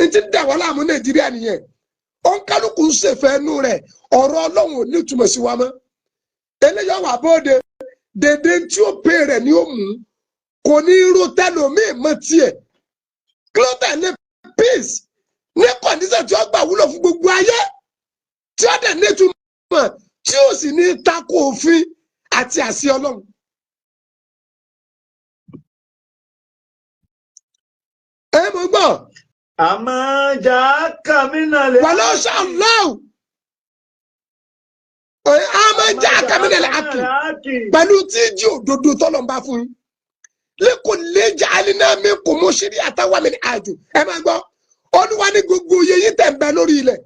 N ti dà wọ́n láàmú Nàìjíríà nìyẹn. Òǹkálùkù ń ṣèfẹ́ inú rẹ̀, ọ̀rọ̀ Ọlọ́run ò ní ìtumọ̀ sí wa mọ́. Eléyàwó wà bóde dèdè tí ó pè rẹ̀ ni ó mú, kò ní irú tẹlómi mọ́ tiẹ̀. Kí ló tẹ̀lé peace ní condition tí ó gbà wúlò fún gbogbo ayé, tí ó dẹ̀ nítumọ̀, tí ó sì ní tako òfin àti àṣẹ Ọlọ́run? Ẹ mọ̀ gbọ́. Àmọ́ jà kàmínà lè. Wàlọ́ ṣàlọ́ọ̀ àmọ́ já kàmínà lè àkì pẹ̀lú tí jí òdodo tọ́lọ̀ ń bá fún yín lẹ́kọ̀ọ́ lẹ́jà alínàmí kò mú sírí àtàwọn àmì àjò. Ẹ máa gbọ́, Olúwa ní gbogbo iye yín tẹ̀ ń bẹ lórí ilẹ̀.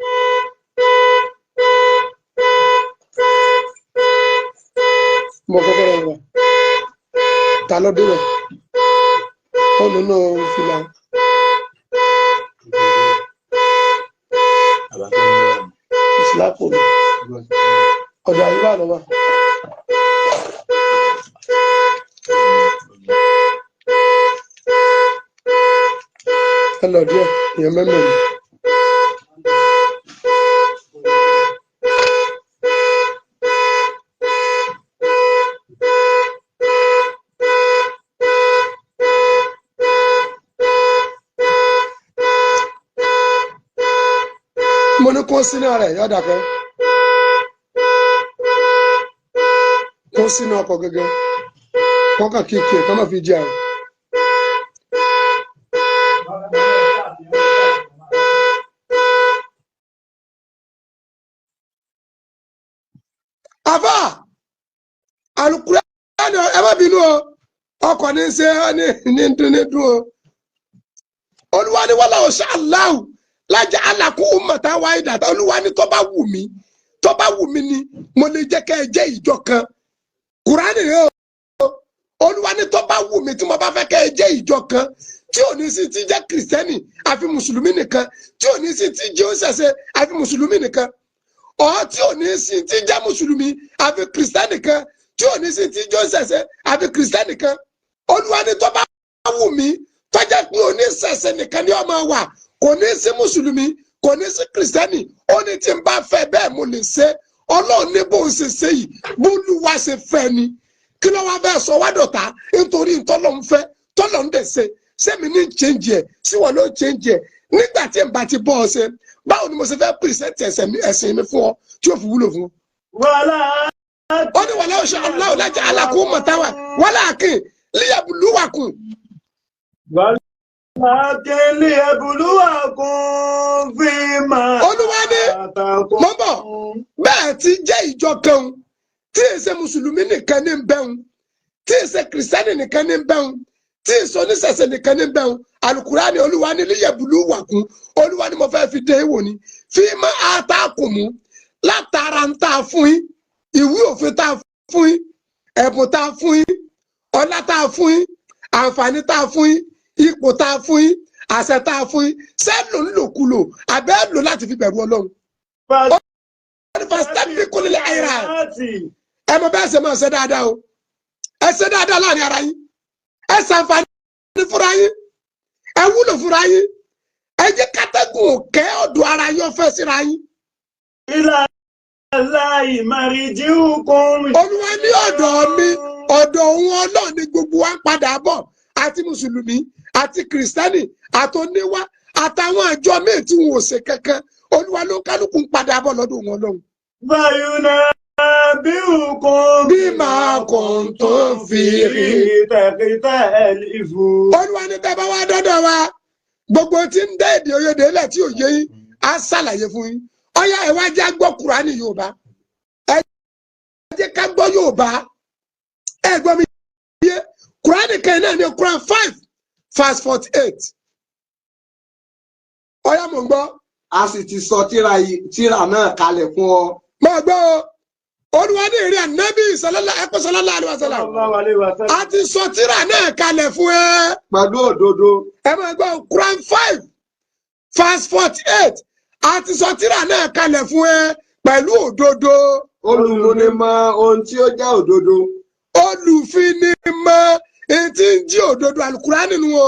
Mo kọ́kọ́ rẹ̀ wá ta ló dé rẹ̀ ó nínú fìlà. Ìsìlápò ni ọ̀dọ̀ àyíká lọ́wọ́. Ẹ lọ díẹ̀, èèyàn mẹ́mẹ́ ni. Mo ní kó sínú rẹ̀ yọ̀dà kan kó sínú ọkọ̀ gẹ́gẹ́ kọ́kàn kíkì ẹ̀ kọ́ máa fi jẹ àrùn. Àfà Alukurani, ẹ má bínú o, ọkọ̀ ní ṣe é ní ní dún ní dún o. Olúwa ní wàlá ọ̀ṣà aláwù lájà alákó mọ̀tá wáyé dàtà. Olúwa ní tó bá wù mí, tó bá wù mí ni mo lè jẹ́ kẹ́ ẹ jẹ́ ìjọ kan. Kurani rẹ o. Olúwa ní tó bá wù mí, tí mo bá fẹ́ kẹ́ ẹ jẹ́ ìjọ kan tí ò ní sí ti jẹ́ kìrìsìtẹ́nì àfi mùsùlùmí nìkan, tí ò ní sí ti jẹ́ òṣèṣe àfi mùsùlùmí nìkan, ọ̀ tí ò ní sí ti jẹ́ mùsùlùmí àfi kìrìsìtẹ́nì kan, tí ò ní sí ti jẹ́ òṣèṣe àfi kìrìsìtẹ́nì kan, Olúwa ní tó bá wù mí, tó jẹ́ pé oníṣẹ̀ṣe nìkan ni ó máa wà, kò ní sí mùsùlùmí, kò ní sí kìrìsìtẹ́nì, ó ní tí n bá fẹ́ bẹ́ẹ̀ mo lè ṣe. Ọlọ́run ní bóun ṣe ṣe yìí, bólúwa ṣe fẹ́ ni. Kí ló wá fẹ́ sọ wá dọ̀tá nítorí ntọ́lọ́ ń fẹ́, tọ́lọ́ ń dẹ̀ ṣe? Sẹ́mi ní change ẹ̀ sí wọn ló change ẹ̀ nígbà tí n bá ti bọ́ ọ ṣe? Báwo ni mo ṣe fẹ́ present ẹ̀sìn mi fún ọ tí ó fi wúlò fún ọ? Wàlá. Ó ní wàlá ọ̀ṣọ́ aláwọ̀ lájà alákùn mọ̀táwà wàlá àkìn líyàbùlúwàkùn. Wàlákin liyabluwakum fima. Olúwa ní mọ́ bọ̀ bẹ́ẹ̀ ti jẹ́ ìjọ kan tí èsè mùsùlùmí nìkan ní bẹ́hùn, tí èsè kìrìsìtẹ́nì nìkan ní bẹ́hùn, tí èsè oníṣẹ̀ṣe nìkan ní bẹ́hùn. Alukurani, Olúwa ní liyabluwakum, Olúwa ní mo fẹ́ fi dé wò ni fima atakumu, látara ń tà fún yín, ìwé òfin tá a fún yín, ẹ̀bùn tá a fún yín, ọlá tá a fún yín, àǹfààní tá a fún yín, ipò tá a fún yín, àṣẹ tá a fún yín, sẹ́ẹ̀lò ńlòkulò àbẹ́ lò láti fi bẹ̀rù Ọlọ́run. Fastaqul khairat. Ẹ mọ bẹ́ẹ̀ ṣe máa ṣe dáadáa o. Ẹ ṣe dáadáa láàrin ara yín, ẹ ṣàǹfààní fúnra yín, ẹ wúlò fúnra yín, ẹ jẹ́ kátẹ́gùn kẹ́ ọ̀dọ̀ ara yín ọ̀fẹ́ síra yín. Ila Allahi marji'ukum. Olúwa ní ọ̀dọ̀ mi, ọ̀dọ̀ òun Ọlọ́run ni gbogbo wa ń padà bọ̀, àti mùsùlùmí àti kìrìsìtẹ́nì àtòníwá àtàwọn àjọ míì tí wọn ò ṣe kankan. Olúwa ló kálukú ń padà bọ̀ lọ́dọ̀ wọn lọ́hùn. Fayunabbi'ukum Bima kuntum fihi. takhtalifun. Olúwa ní tẹ́ bá wá dọ́dọ̀ wa, gbogbo tí ń dá èdè òyedè lẹ̀ tí ò yé yín, á ṣàlàyé fún yín. Ọyá, ẹ wá jẹ́ gbọ́ Kùránì Yorùbá, ẹ jẹ́ ká gbọ́ Yorùbá. Ẹ gbọ́ mi yé? Kùránì kan náà ní Quran 5 verse 48. Ọyá, mò ń gbọ́. A sì ti sọ tírà náà kalẹ̀ fún ọ. Máa gbọ́ o. Olúwa ní ìrìn ànábì sọlọ́lá ẹ̀kọ́ sọlọ́lá àlùwàsálà. Sallallahu alayhi wa sallam. A ti sọ tírà náà kalẹ̀ fún ẹ. Pẹ̀lú òdodo. Ẹ máa gbọ́, Quran 5 verse 48. A ti sọ tírà náà kalẹ̀ fún ẹ pẹ̀lú òdodo. Olùmúnimọ̀ ohun tí ó jẹ́ òdodo. Olùfinimọ̀ etí ń jí òdodo, Alukurani nínú o.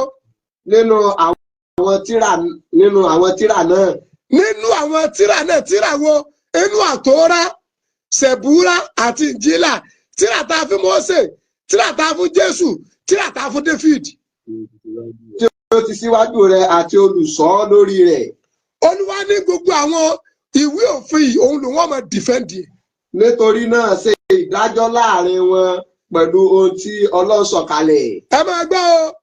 Nínú àwọn Àwọn tírà, nínú àwọn tírà náà. Nínú àwọn tírà náà, tírà wo? Inú Àtòrá, Sẹ̀búrà àti Ìnjílà, tírà tá a fún Mósè, tírà tá a fún Jésù, tírà tá a fún David. Tí ó ti síwájú rẹ̀ àti olùṣọ́ lórí rẹ̀. Olúwa ní gbogbo àwọn ìwé òfin yìí, òun lòun máa defend ẹ̀. Nítorí náà, ṣe ìdájọ́ láàrin wọn pẹ̀lú ohun tí Ọlọ́run sọ̀kalẹ̀. Ẹ máa gbọ́ o,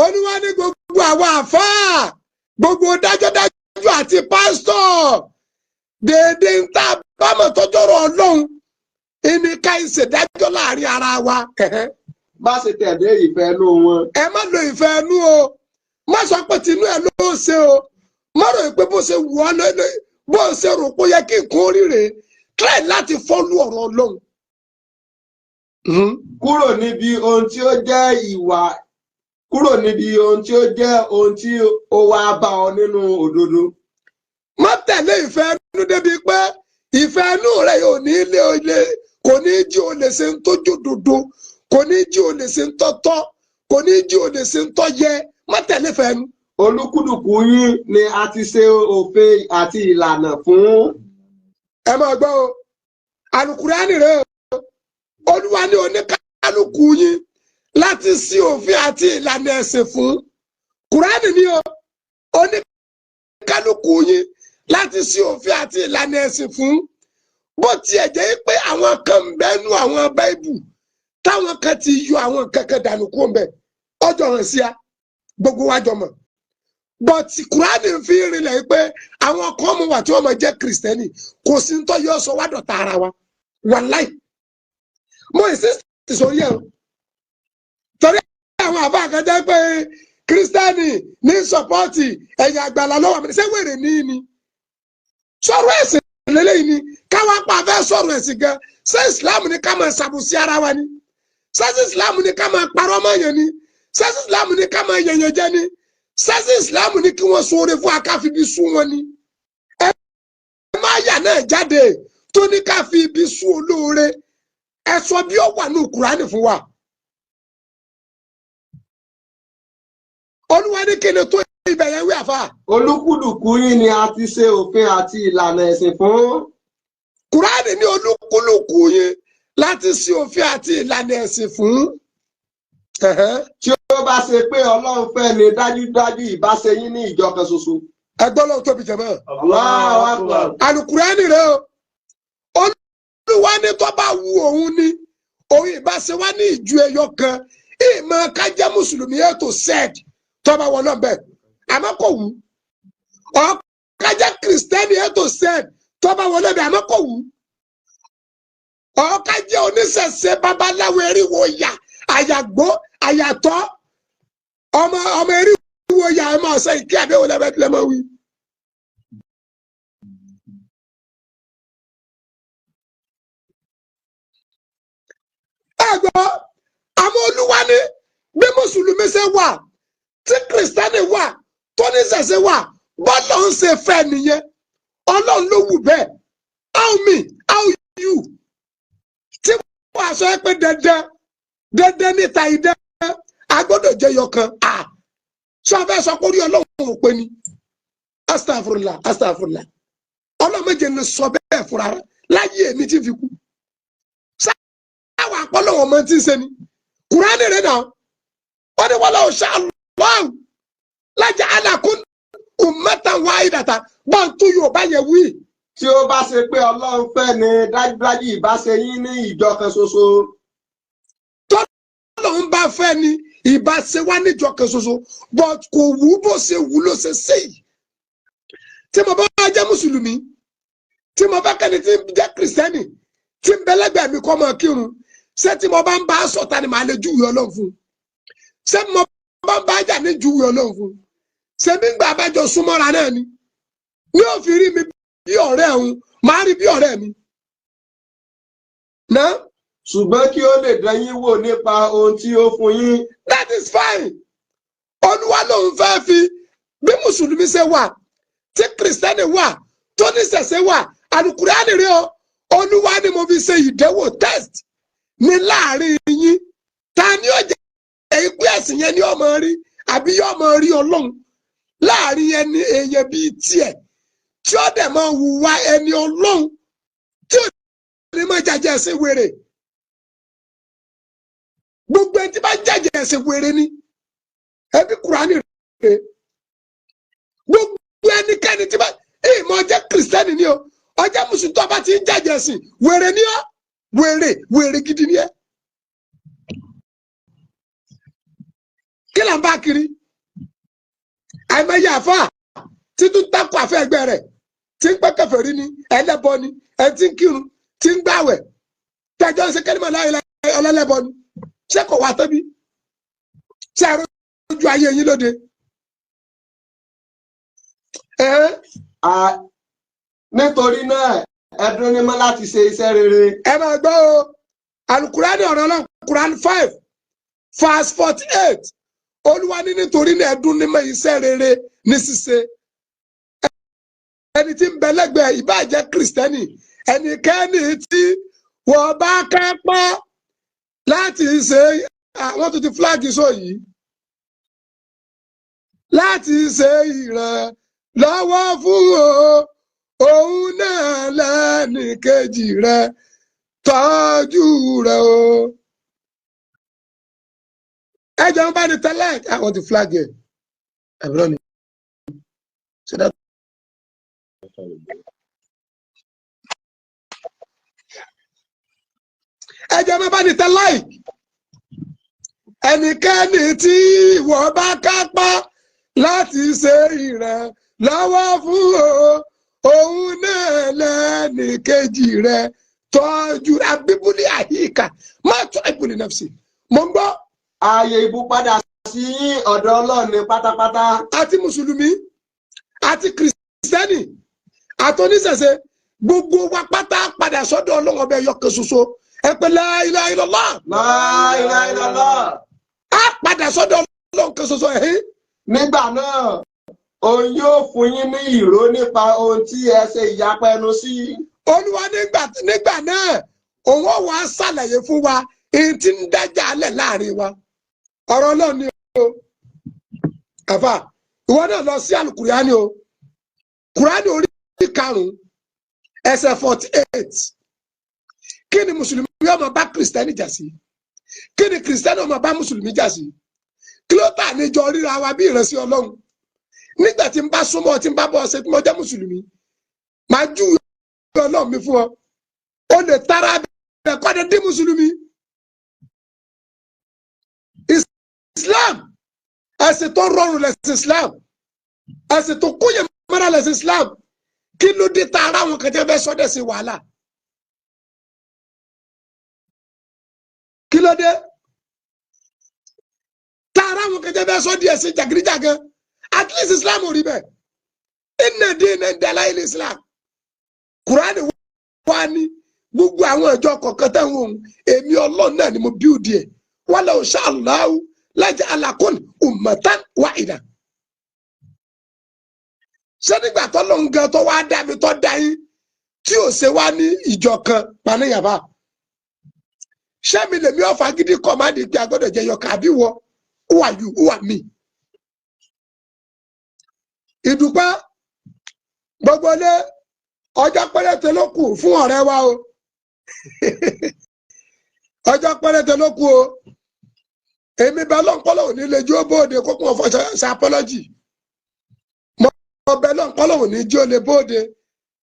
Olúwa ní gbogbo àwọn àfáà, gbogbo dájọ́dájọ́ àti pásítọ̀, déédéé ń tá a bá mọ̀ tọ́jọ́rọ̀ Ọlọ́run ìní ká ìṣèdájọ́ láàrin ara wa. Ẹ̀hẹ́n. Má ṣe tẹ̀lé ìfẹ́ inú wọn. Ẹ má lo ìfẹ́ ẹnu o, má sọ pé tinú ẹ ló ṣe o, má rò pé bó ṣe wù ọ́ lé bó ṣe rò pé ó yẹ kí nǹkan orí rèé. Try láti follow ọ̀rọ̀ Ọlọ́run. Kúrò níbi ohun tí ó jẹ́ ìwà, kúrò níbi ohun tí ó jẹ́ ohun tí ó wá bá ọ nínú òdodo. Má tẹ̀lé ìfẹ́ ẹnu débi pé ìfẹ́ ẹnu rẹ yóò ní ilé ilé, kò ní jí o lè ṣe ń tójú dodo, kò ní jí o lè ṣe ń tọ́tọ́, kò ní jí o lè ṣe ń tọ́ yẹ. Má tẹ̀lé ìfẹ́ ẹnu. Olúkúlùkù yín ni a ti ṣe òfin àti ìlànà fún. Ẹ máa gbọ́ o, Alukurani rẹ o, Olúwa ní oníkálukú yín láti sí òfin àti ìlànà ẹ̀sìn fún. Kurani ni o, oníkálukú yín láti sí òfin àti ìlànà ẹ̀sìn fún. Bó tiẹ̀ jẹ́ pé àwọn kan ń bẹ́nu àwọn Báíbù táwọn kan ti yọ àwọn kankan dànù kó ń bẹ̀, ọjọ́ hàn sí a, gbogbo wa jọ mọ̀, but Kurani fi rinlẹ̀ pé àwọn kan mú wà tí wọ́n máa jẹ́ Kìrìsìtẹ́nì, kò sí ń tọ́ yọ sọ wá dọ̀tá ara wa. Wàláì, mo insist sórí ẹ̀ o, torí àwọn àbá kan jẹ́ pé Kírísítẹ́nì ní support ẹ̀yìn àgbàlá lọ́wọ́ àmì. Ṣé wèrè ní ní sọ̀rọ̀ ẹ̀sìn lélẹ́yìn ni káwá pa fẹ́ sọ̀rọ̀ ẹ̀sìn gan? Ṣé Islam ní ká máa ṣàbùsí ara wa ni? Ṣé Islam ní ká máa parọ́ mọ́ yẹn ni? Ṣé Islam ní ká máa yẹ̀yẹ̀ jẹ́ ni? Ṣé Islam ní kí wọ́n sóore fún akáfi bí sún wọn ni? Ẹ má yà náà jáde tó ní ká fi ibi sún olóore. Ẹ sọ bí ó wà ní Kùránì fún wa. Olúwa ní kíni tó ibẹ̀ yẹn wí, àfa. Olúkúlùkù yín ni a ti ṣe òfin àti ìlànà ẹ̀sìn fún. Kùránì ní olúkúlùkù yín láti ṣe òfin àti ìlànà ẹ̀sìn fún. Ẹ̀hẹ́n. Tí ó bá ṣe pé Ọlọ́run fẹ́ ni, dájúdájú ìbá ṣe yín ní ìjọ kan ṣoṣo. Ẹgbọ́n lọ́wọ́ tóbi jẹ̀mọ́. Allahu Akbar. Alukurani rẹ o, Olúwa ní tó bá wu òun ni òun ìbá ṣe wá ní ìju ẹyọ kan, ìmọ̀ ká jẹ́ mùsùlùmí ètò sẹ́ẹ̀d tó bá wọlé ọ̀bẹ, àmọ́ kò wù ọ́ ká jẹ́ kìrìsìtẹ́nì ètò sẹ́ẹ̀d tó bá wọlé ọ̀bẹ, àmọ́ kò wù ọ́ ká jẹ́ oníṣẹ̀ṣe babaláwo eriwo yà àyàgbó àyàtọ̀ ọmọ ọmọ eriwo yà ẹ̀ máa ṣe ìkí àbẹ̀wò lẹ́bẹ̀ẹ́ lẹ́mọ̀ wí. Ẹ gbọ́, àmọ́ Olúwa ní bí mùsùlùmí ṣe wà, tí kìrìsìtẹ́nì wà, tó ní ṣẹ̀ṣẹ̀ wà, bọ́lá ń ṣe fẹ́ nìyẹn. Ọlọ́run ló wù bẹ́ẹ̀. How me, how you tí wọ́n aṣọ ẹ pé dandan dandan níta idán a gbọ́dọ̀ jẹ́ yọkan à sọ fẹ́ sọ pé orí Ọlọ́run ò pé ni? Astagfirullah, astagfirullah. Ọlọ́run méje ni sọ bẹ́ẹ̀ fúnra rẹ̀ láyé èmi tí fi kú sáwà àpọ́lọ́wọ́ ọmọ tí ń ṣe ni. Kùránì rẹ̀ náà wọ́n ní walaw sha Allahu laja'alakum ummatan wahidatan. Bá ń tún yóò bá yẹ wí. Tí ó bá ṣe pé Ọlọ́run fẹ́ ni, dájúdájú ìbá ṣe yín ní ìjọ kan ṣoṣo. Tọ́lọ́run bá fẹ́ ni, ìbá ṣe wá níjọ kan ṣoṣo, but kò wú, bó ṣe wù ló ṣe ṣe yìí. Tí mo bá wá jẹ́ mùsùlùmí, tí mo bá kẹ́ni tí ń jẹ́ kìrìsìtẹ́nì tí ń bẹ lẹ́gbẹ̀ẹ́ mi kọ́ máa kírun, ṣé tí mo bá ń bá a sọ̀tà ni màá lè júwèé Ọlọ́run fún un? Ṣé mo bá ń bá a jà ní júwèé Ọlọ́run fún un? Ṣé bí ń gbà abájọ súnmọ́ra náà ni ní òfin rí mi bí ọ̀rẹ́ òun, màá rí bí ọ̀rẹ́ mi. Náà. Ṣùgbọ́n kí ó lè dán yín wò nípa ohun tí ó fún yín. That is fine. Olúwa lòun fẹ́ fi bí mùsùlùmí ṣe wà, tí kìrìsìtẹ́nì wà, tó ní ṣẹ̀ṣẹ̀ wà, àlùkùránì rí o. Olúwa ni mo fi ṣe ìdánwò, test ní láàrin yín. Ta ni ó jẹ́ ìpín ẹ̀sìn yẹn ni ó máa rí àbí yóò máa rí Ọlọ́run? Láàrin ẹni èèyàn bíi tiẹ̀ tí ó dẹ̀ máa hùwà ẹni Ọlọ́run, tí ò ní máa jàjẹ́ ẹ̀sìn wèrè. Gbogbo ẹni tí bá jàjẹ́ ẹ̀sìn wèrè ni ẹbí Kùránì rè. Gbogbo ẹnikẹ́ni tí bá ìmọ̀ jẹ́ Kìrìsìtẹ́nì ni o, ọjọ́ mùsùlùmí, tó bá ti ń jàjẹ́ ẹ̀sìn wèrè ni ọ́. Wèrè, wèrè gidi ni ẹ́. Kí là ń bá kiri? Àìmọye àfa títún takò àfẹ ẹgbẹ́ rẹ̀ tí ń pẹ́ kèfèrí ni, ẹlẹ́bọ ni. Ẹ ti ń kírun, tí ń gbàwẹ̀, tẹjọ́ ń ṣe kẹ́límà láyé, ọlọ́lẹ́bọ ni. Ṣé kò wá tóbi? Ṣé ẹ rójú ayé yín lóde? Ẹ̀hẹ́n. Nítorí náà, ẹ dún nímọ́ láti ṣe iṣẹ́ rere. Ẹ máa gbọ́ o, Alukurani, ọ̀rọ̀ náà, Quran 5 verse 48. Olúwa ní nítorí náà, ẹ dún nímọ̀ iṣẹ́ rere ní ṣíṣe. Ẹni tí ń bẹ lẹ́gbẹ̀ẹ́, ìbáà jẹ́ Kìrìsìtẹ́nì, ẹnikẹ́ni tí wọ́n bá kápá láti ṣe àwọn tó ti flag sọ yìí, láti ṣe ìrànlọ́wọ́ fún o, òun náà lẹ́nìkejì rẹ̀, tọ́jú rẹ̀ o. Ẹ jọ ń bá ní tẹ́lẹ̀, àwọn ti flag ẹ̀ àbúrò ni. Ṣé dá ẹ jẹ́ bá ní tẹ́ like. Ẹnikẹ́ni tí ìwọ bá kápá láti ṣe ìrànlọ́wọ́ fún o, òun náà lẹ́nìkejì rẹ̀, tọ́jú. Abíbúlé àyíká má tọ́ ìbúlé náà sí. Mo ń gbọ́. Ààyè ìbúpadà sí ọ̀dọ̀ Ọlọ́run ní pátápátá. Àti mùsùlùmí àti Kìrìsìtẹ́nì àti oníṣẹ̀ṣe, gbogbo wa pátá padà sọ́dọ̀ Ọlọ́run ọbẹ̀ yọkan ṣoṣo. Ẹ pé la ilaha illallah. La ilaha illallah. Á padà sọ́dọ̀ Ọlọ́run kan ṣoṣo ẹ̀hín. Nígbà náà, òun yóò fún yín ní ìró nípa ohun tí ẹ ṣe ìyapa ẹnu sí. Olúwa nígbà náà, òun ó wàá ṣàlàyé fún wa èyí tí ń dájà alẹ̀ láàrin wa. Ọ̀rọ̀ Ọlọ́run ni o. Àfà, ìwọ náà lọ sí Alukuriani o, Kùránì orí 5 ẹsẹ̀ 48. Kí ni mùsùlùmí yóò máa bá Kìrìsìtẹ́nì jà sí? Kí ni Kìrìsìtẹ́nì yóò máa bá mùsùlùmí jà sí? Kí ló tà níjọ ríra wa bí ìrẹsì Ọlọ́run? Nígbà tí n bá súnmọ́, tí n bá bọ́ ọ ṣe, tí mo jẹ́ mùsùlùmí, màá júwe Ọlọ́run mi fún ọ. Ó lè tara bẹ̀ kọ́ de dí mùsùlùmí. Islam, ẹ̀sìn tó rọrùn lẹ̀sìn Islam, ẹ̀sìn tó kóyè mọ́ra lẹ̀sìn Islam. Kí ló dé tá ara àwọn kan tí wọ́n fẹ́ sọ́dẹ̀ sí wàhálà? Kí ló dé tá ara àwọn kan tí wọ́n fẹ́ sọ́dẹ̀ ẹ̀sìn jàgídíjàgan? At least Islam ò rí bẹ́ẹ̀. Inna dina inda Allahi Islam. Kùránì wá ní gbogbo àwọn ìjọ kọ̀ọ̀kan táwọn ohun èmi Ọlọ́run náà ni mo build ẹ̀. Walau sha Allahu laja'alakum ummatan wahida. Ṣé nígbà tó lóun gan tó wá dá mi, tó dá yín, tí ò ṣe wá ní ìjọ kan paníyàbá? Ṣé mi lèmi ọ̀fà gidi kọ̀ má di pé a gbọ́dọ̀ jẹ yọkà àbí wọ? Who are you? Who are me? Ìdúpẹ́ gbogbo lé, ọjọ́ péréte ló kù fún ọ̀rẹ́ wa o. Ọjọ́ péréte ló kù o. Èmi bẹ lọ́nkọ́lọ́ òní lè jó bóde kó kún ọ̀fọ̀ ṣe apology. Mo bẹ lọ́nkọ́lọ́ òní jó lè bóde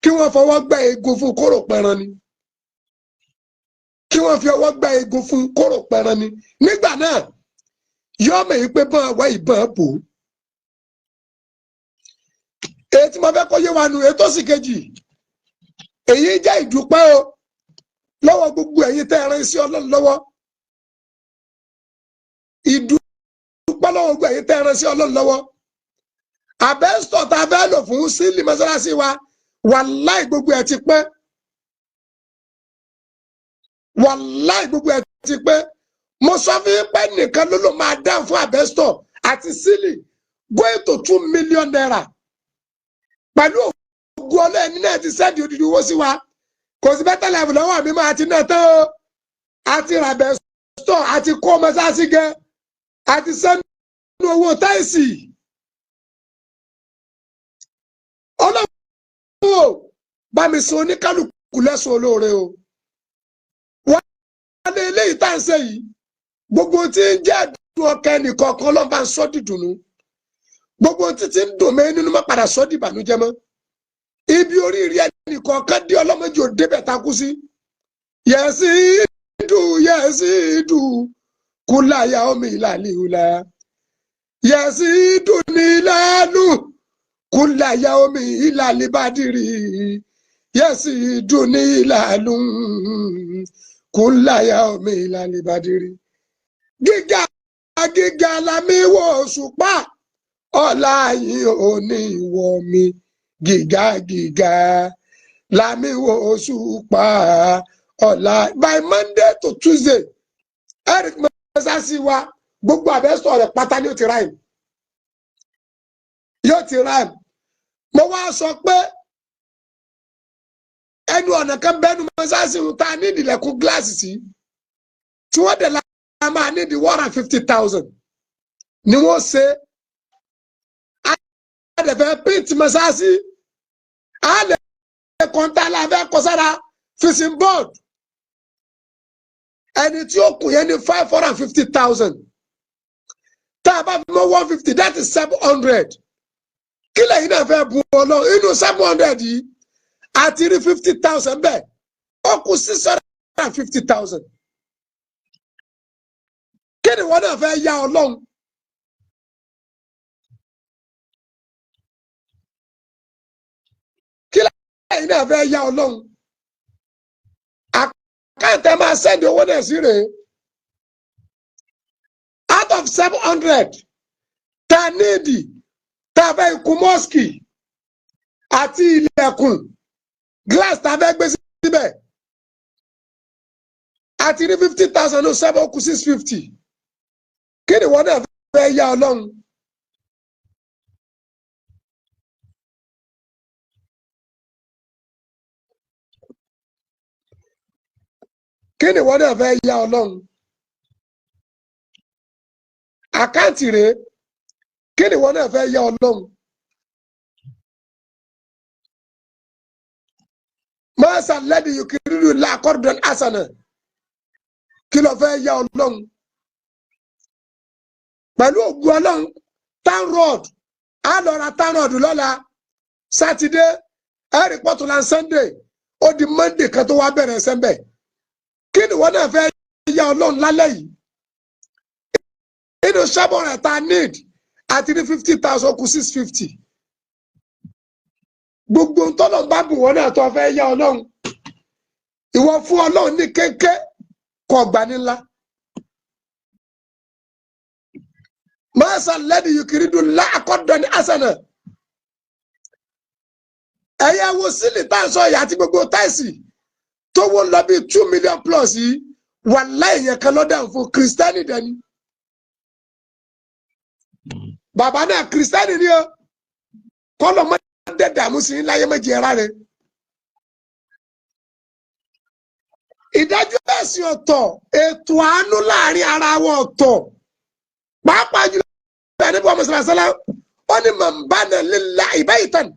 kí wọ́n fọwọ́ gbẹ́ egun fún kóró pẹran ni, kí wọ́n fi ọwọ́ gbẹ́ egun fún kóró pẹran ni. Nígbà náà, yọ́ mọ̀ yìí pé bọ́n wá ìbọn bò ó. Èyí tí mo fẹ́ kó yé wa nù. Ètò sì kejì, èyí jẹ́ ìdúpẹ́ o lọ́wọ́ gbogbo ẹ̀yin tẹ́ ẹ rán sí Ọlọ́run lọ́wọ́. Ìdúpẹ́ lọ́wọ́ gbogbo ẹ̀yin tẹ́ ẹ rán sí Ọlọ́run lọ́wọ́. Asbestos tá a fẹ́ lò fún ceiling mọ́sálásí wa, wàláì, gbogbo ẹ̀ ti pẹ́. Wàláì, gbogbo ẹ̀ ti pẹ́. Mo sọ fún yín pé nìkan ló ló máa dáhùn fún asbestos àti ceiling, going to ₦2 million. Pẹ̀lú ògùn ọlọ́ọ̀ni náà ti send odidi owó sí wa. Kò sí better life lọ́wọ́ mi máa ti ná tán o. Àti ra asbestos, àti kó mọ́sáàsì gan, àti sẹ́nu owó tiles. O bá mi san oníkálukú lẹ́sùn olóore o. Wọ́n lé eléyìí tá à ń ṣe yìí, gbogbo tí ń jẹ́ ẹ̀dùn ọkàn ẹnìkọ̀ọ̀kan, Ọlọ́run bá ń sọ́ dìdùnnú. Gbogbo tí ti ń dùn mí nínú, má padà sọ́ dìbànújẹ́ mọ́. Ibi oríire ẹnìkọ̀ọ̀kan dé, ọlọ́mọdé ò débẹ̀ takú sí. Yẹ̀sí dùn, yẹ̀sí dùn kúláyà omi ìlàlí ìhùlà, yẹ̀sí dùn ní ìlànà kúláyà omi ìlàlí bàdìrì, yẹ̀sí dùn ní ìlànà kúláyà omi ìlàlí bàdìrì. Gíga gíga lámì wọ òṣùpá, ọ̀la yìí ò ní ìwọ mi. Gíga gíga lámì wọ òṣùpá ọ̀la. By Monday to Tuesday, Eric mọ́sásí wa, gbogbo àbẹ́sọ̀ rẹ̀ pátá ni ó ti rhyme, yóò ti rhyme. Mo wá sọ pé ẹnu ọ̀nà kan bẹ́nu mọ́sásí ta ní ìdílẹ̀kùn gíláàsì sí tí wọ́n dẹ̀ la máa ní di 150,000 ni wọ́n ṣe. A dẹ̀ fẹ́ paint mọ́sásí, a lè kọ́ńtà la fẹ́ kọ́ sára fishing board. Ẹni tí ó kù yẹn ní 550,000. Tá a bá fi mọ́ 150, that is 700. Kí lẹ́yìn náà fẹ́ bu Ọlọ́run inú 700 yìí? Àti rí 50,000 bẹ́ẹ̀, ó kù 650,000. Kí ni wọ́n náà fẹ́ yá Ọlọ́run? Kí lẹ́yìn náà fẹ́ yá Ọlọ́run? Àkáǹtì ẹ máa send owó náà sí rèé. Out of 700 tá a níìdì, tá a fẹ́ ikú mosque àti ilẹ̀kùn glass tá a fẹ́ gbé síbẹ̀, àti rí 50,000 ní seven, ó kù 650. Kí ni wọ́n náà fẹ́ yá Ọlọ́run? Kí ni wọ́n náà fẹ́ yá Ọlọ́run? Àkáǹtì rèé. Kí ni wọ́n náà fẹ́ yá Ọlọ́run? Mọ́sá lẹ́dí yukiridu làkọ́dọ̀n asana. Kí ló fẹ́ yá Ọlọ́run? Pẹ̀lú ògùn Ọlọ́run, town road, á lọ ra town road lọ́la Sátidé, ẹ̀rì pọ̀tùlá Sunday, ó di Monday kan tó wá bẹ̀rẹ̀ sẹ́ńbẹ̀. Kí ni wọ́n náà fẹ́ yá Ọlọ́run lálẹ́ yìí? Inú sábọ̀ rẹ̀ ta need, àti ní 50,000, kù 650. Gbogbo ntọ́nà bá bù wọ́n náà tó fẹ́ yá Ọlọ́run, ìwọ fún Ọlọ́run ní kéńké kọ gbà ní ńlá. Mọ́sá lẹ́dí yukiridu láàkọ́dọ̀ ní asana. Ẹ̀yẹ wo sílì tá à ń sọ yìí àti gbogbo táìsì tó wọ́n lọ bíi 2 million plus yìí, wàláhì yẹn kan lọ́dà fún kìrìsìtẹ́nì dẹni. Bàbá náà kìrìsìtẹ́nì ni ó kọ́lọ̀ mọ́ dẹ́dàmú sí láyé méjì ẹ̀rá rẹ̀. Ìdájọ́ ẹ̀sìn ọ̀tọ̀, ètò àánú láàrin ara wọn ọ̀tọ̀, pàápàá jùlọ ẹni bí wọn mọ̀sálásálá ó ní man bana lillahi baytan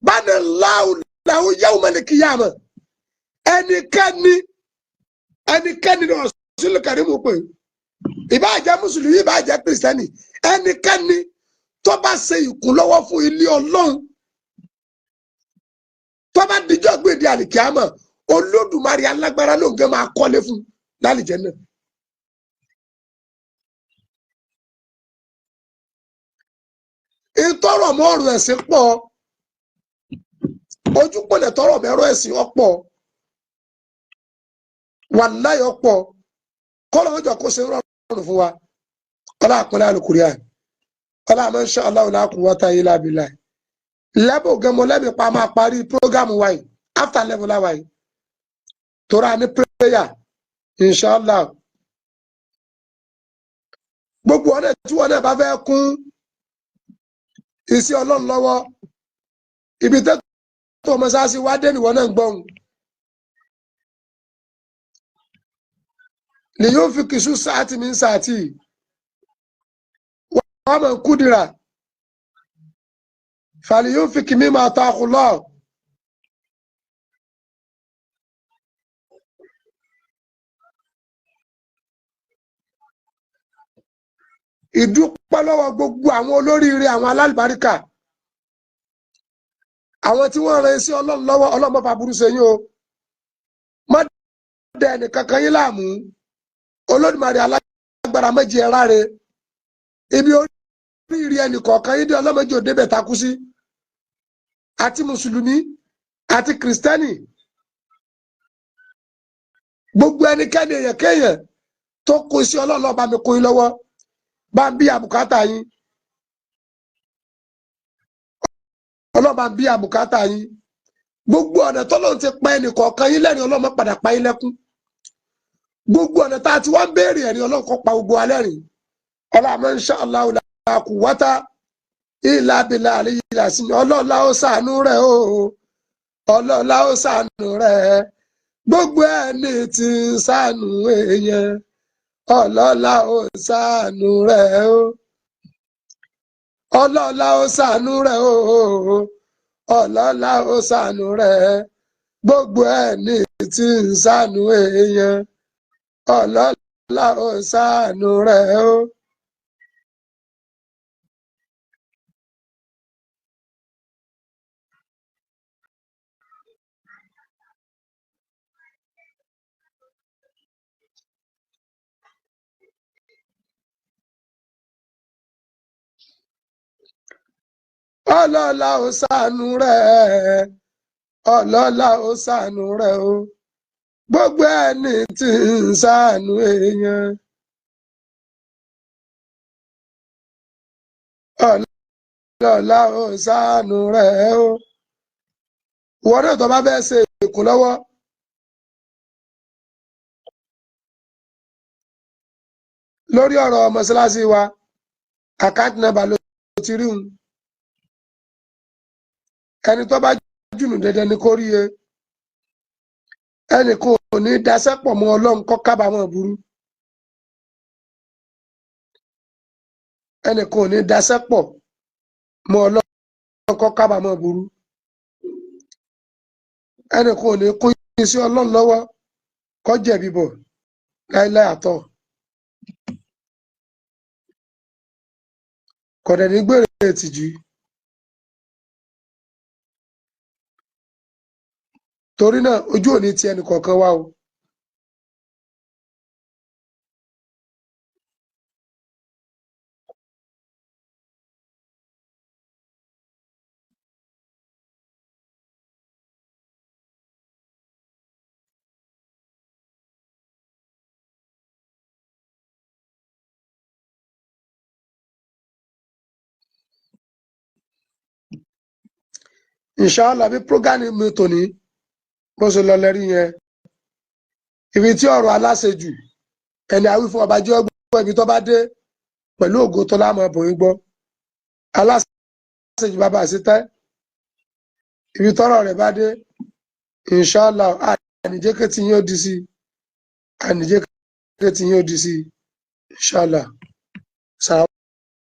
bana Allahu lahu yawmal qiyamah. Ẹnikẹ́ni, ẹnikẹ́ni ní Rasul Karim pé ìbáà jẹ́ mùsùlùmí, ìbáà jẹ́ kìrìsìtẹ́nì, ẹnikẹ́ni tó bá ṣe ìkúnlọ́wọ́ fún ilé Ọlọ́run, tó bá dijọ́ gbèdé àlìkíámọ̀, Olódùmarè alágbára ló ń gẹ́ máa kọ́lé fún lálìjẹ́ náà. Ìtọ́rọ̀ mọ́ ọ̀rọ̀ ẹ̀sìn pọ̀, ojúpọ̀lẹ̀ tọrọ mẹ́rọ ẹ̀sìn ọ̀pọ̀, wàláhì ọ̀pọ̀. Kọ́lọ̀ ọjọ́ kó ṣe rọrùn fún wa. Ọlá àpẹẹrẹ àlùkùrìà ọlá àmọ́ insha Allah la quwwata illa billah. Lẹ́bù gẹ́mọ lẹ́mìí pa máa parí prógámù wa yìí after level wa yìí tora ní prayer inshallah. Gbogbo ọ̀nà tí wọn náà bá fẹ́ kún iṣẹ́ Ọlọ́run lọ́wọ́, ibi tẹ́tọ́ mọ́sáàsì wá dé nìwọ náà ń gbọ́n. Lè yóò fi kìsù sáàtì mi ń sáàtì wọ́n mọ̀ kúdìrà fàlì yóò fi kìmí máa ta àkùlọ̀. Ìdúpẹ́ lọ́wọ́ gbogbo àwọn olóríire, àwọn alálùbáríkà, àwọn tí wọ́n ran iṣẹ́ Ọlọ́run lọ́wọ́. Ọlọ́run má fa burú ṣe yín o, má dẹ ẹnìkankan yín láàmú. Olódùmarè alágbára méjì ẹ ráre ibi oríire ẹnìkọ̀ọ̀kan yín dé, ọlọ́mọdé òde bẹ̀ takú sí, àti mùsùlùmí àti kìrìsìtẹ́nì, gbogbo ẹnikẹ́ni, èèyàn kéèyàn tó kó sí Ọlọ́run, ọba mi kó yín lọ́wọ́, bá ń bí àbùkátà yín. Ọlọ́run bá ń bí àbùkátà yín. Gbogbo ọ̀nà tọ́lọ́run ti pa ẹnì kọ̀ọ̀kan yín lẹ́rìn, Ọlọ́run má padà pa yín lẹ́kún. Gbogbo ọ̀nà tá a ti wá ń béèrè ẹ̀rín, Ọlọ́run kó pa gbogbo alẹ́ rìn. Ọlọ́run insha Allahu la quwwata illa billahi aliyyil azim. Ọlọ́run la ó ṣàánú rẹ̀ o, Ọlọ́run la ó ṣàánú rẹ̀. Gbogbo ẹni tí ń ṣàánú èèyàn, Ọlọ́run la ó ṣàánú rẹ̀ o, Ọlọ́run la ó ṣàánú rẹ̀ o, Ọlọ́run la ó ṣàánú rẹ̀. Gbogbo ẹni tí ń ṣàánú èèyàn, Ọlọ́run la ó ṣàánú rẹ̀ o. Ọlọ́lá ó ṣàánú rẹ̀, Ọlọ́lá ó ṣàánú rẹ̀ o. Gbogbo ẹni tí ń ṣàánú èèyàn, Ọlọ́lá ó ṣàánú rẹ̀ o. Ìwọ náà tó bá fẹ́ ṣe ìkúnlọ́wọ́, lórí ọ̀rọ̀ mọ́ṣáláṣí wa, àkáǹtì nọ́mbà ló ti rí un. Ẹni tó bá jùnú dandan ni kó rí e. Ẹnì kan ò ní daṣẹ́ pọ̀ mọ́ Ọlọ́run kó kábàámọ̀ burú. Ẹnì kan ò ní daṣẹ́ pọ̀ mọ́ Ọlọ́run kó kábàámọ̀ burú. Ẹnì kan ò ní kún iṣẹ́ Ọlọ́run lọ́wọ́ kó jẹ̀bi bọ̀ láíláí àtọ̀. Kọ̀dẹ̀ ní gbèrè ìtìjú. Torí náà ojú òní ti ẹnì kọ̀ọ̀kan wa o. Inshallah, bí prógánì mi tòní bó ṣe lọ lẹ́rí yẹn, ibi tí ọ̀rọ̀ aláṣejù ẹni àwí fún ọba jẹ́ ọgbọ́n, ibi tó bá dé pẹ̀lú ògo tó láàmú ọbùnrin gbọ́. Aláṣejù bàbá àṣetẹ́, ibi tọ́rọ̀ rẹ̀ bá dé, inshallah, àníjẹ́kẹ́ tí yín ó di sí, àníjẹ́kẹ́ tí yín ó di sí, inshallah.